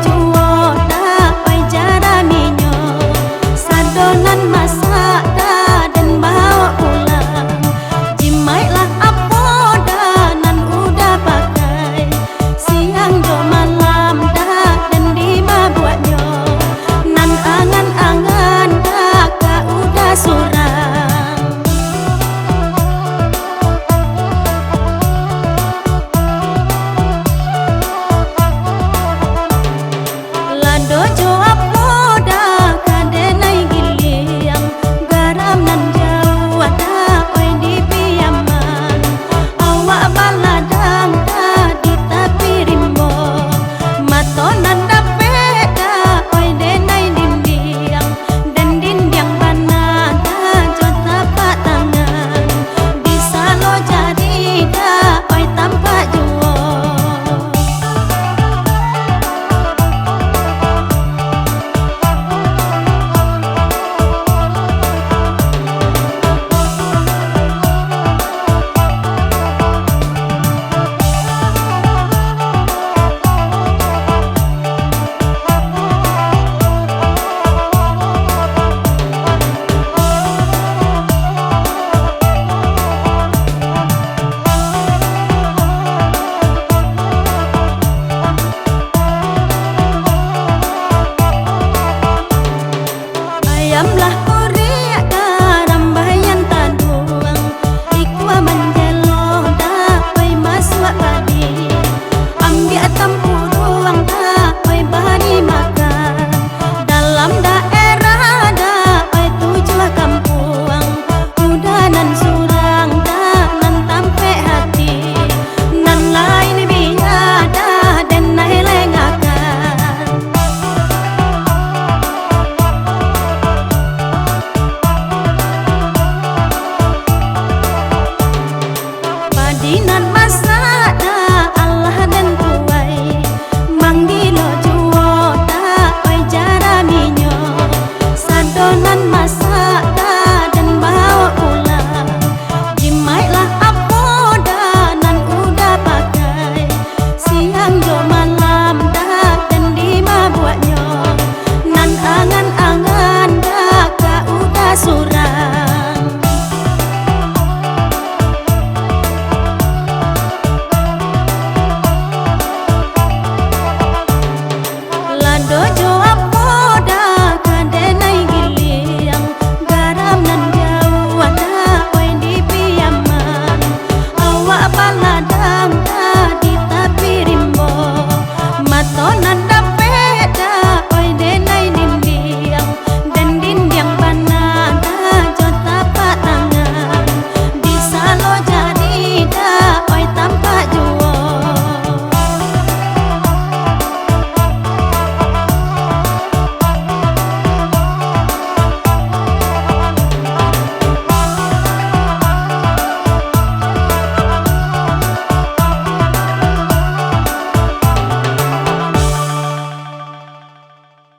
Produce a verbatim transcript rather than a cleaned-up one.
Juo dah, oi jaraminyo, sado nan masak dah den bao pulang. Jimaiklah apo dah nan udah pakai, siang jo malam dah den di babuaknyo, nan angan-angan dah ka udah surang. Lado jo apo dah ka denai giliang, garam nan jauah dah oi di Piaman. Awak baladang dah di tapi rimbo, mato nan